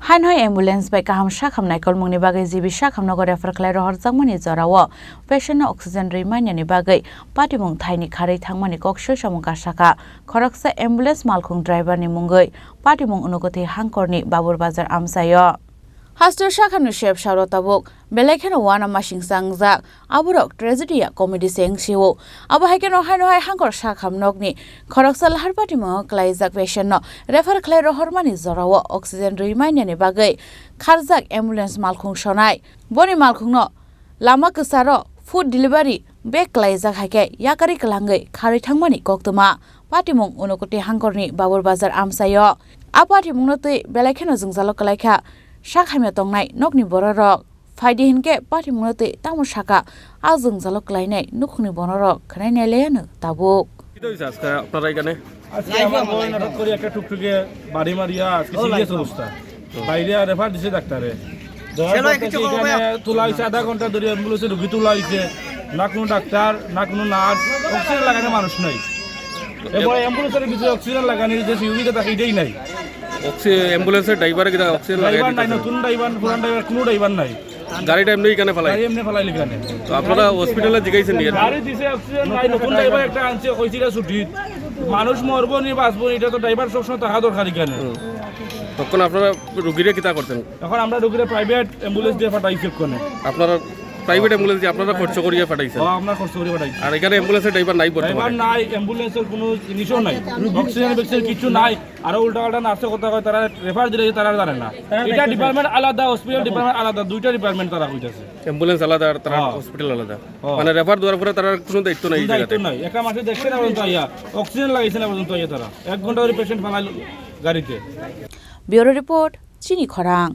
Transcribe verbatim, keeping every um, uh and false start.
Haino hai ambulance bai kaham sakham naikolmungni bagwi G B sakham nogo refer khlai rohorjakmani jorao patient no oxygen rwi manyani bagwi patimung thaini kharwi thangmani kok soi samung kasakha. Khoroksa ambulance malkhung driver ni mungwi patimung Unokoti Hangkorni Babur Bazar amchaio. Haste sakhamni sep saro tabuk belai kheno uanamasingcha wngjak. Aborok tragedy ya comedy se wngsio. Abo hai kheno haino hai Hangkor sakham nokni khoroksa lahar patimungo klaijak patient no refer khlai rohormani jorao oxygen rwi manyani bagwi kharjak ambulance malkhung sonai. Boni malkhungno lama kwcharo food delivery bag klaijak hai khe yakari kwlangwi kharwi thangmani koktwma. Patimung Unokoti Hangkorni Babur Bazar amchaio. A patimungno twi belai kheno jwngjalo kwlaikha sak hamya tongnai nokni bororok. Phaidi hinkhe patimungno twi tamo saka a jwngjalo kwlainai nukhungni bororok khwnai nailaiano tabuk. কি হয়েছে আজকে আপনারা এখানে? আজকে আমার বোন হঠাৎ করে একটা টুকটুকে বাড়ি মারিয়া আজকে সিরিয়াস অবস্থা। বাইরে রেফার দিছে ডাক্তারে। দেওয়ার পর থেকে এখানে তোলা হয়েছে, আধা ঘন্টা ধরে অ্যাম্বুলেন্সে রুগী তোলা হয়েছে। না কোনো ডাক্তার, না কোনো নার্স, অক্সিজেন লাগানো মানুষ নাই। এবার অ্যাম্বুলেন্সের ভিতরে অক্সিজেন লাগানোর যে সুবিধা থাকে, এটাই নাই। অক্সি-, অ্যাম্বুলেন্সের ড্রাইভারে কিনা অক্সিজেন লাগাই ড্রাইভার নাই, দিতেছে? নতুন ড্রাইভার, পুরান ড্রাইভার, কোনো ড্রাইভার নাই। গাড়িটা এমনি এখানে ফালাই? গাড়ি এমনি ফালাই এখানে। তো আপনারা হসপিটালে জিগাইছেন নি? গাড়ি দিছে, অক্সিজেন নাই, নতুন ড্রাইভার একটা আনছে, কইছিল ছুটি। মানুষ মরবো নি বাঁচবো নি, এটা তো ড্রাইভার সবসময় থাকা দরকার এখানে। হুম। তখন আপনারা রুগীরে কিতা করতেন? এখন আমরা রুগীরে প্রাইভেট অ্যাম্বুলেন্স দিয়ে পাঠাইছি ওখানে। আপনারা প্রাইভেট অ্যাম্বুলেন্স দিয়ে আপনারা খরচ করিয়া পাঠাইছেন? ও, আমরা খরচ করে পাঠাইছি। আর এখানে অ্যাম্বুলেন্সের ড্রাইভার নাই বর্তমানে? ড্রাইভার নাই, অ্যাম্বুলেন্সের কোনো জিনিসও নাই, অক্সিজেন ফক্সিজেন কিছু নাই। আরো উল্টা পাল্টা নার্সে কথা কয়, তারা রেফার দিলে তারা জানে না। এটা ডিপার্টমেন্ট আলাদা, হসপিটাল ডিপার্টমেন্ট আলাদা, দুইটা ডিপার্টমেন্ট তারা কইতাছে। অ্যাম্বুলেন্স আলাদা আর তারা হ্যাঁ। হসপিটাল আলাদা। হ্যাঁ। মানে রেফার দেওয়ার পরে তারা কোনো দায়িত্ব নেই এই কোনো দায়িত্ব জায়গাতে? নাই। একটা মাসে দেখছে না পর্যন্ত আইয়া, অক্সিজেন লাগাইছে না পর্যন্ত আইয়া তারা। এক ঘন্টা ধরে পেশেন্ট ফালাই গাড়িতে। ব্যুরো রিপোর্ট, চিনি খরাং।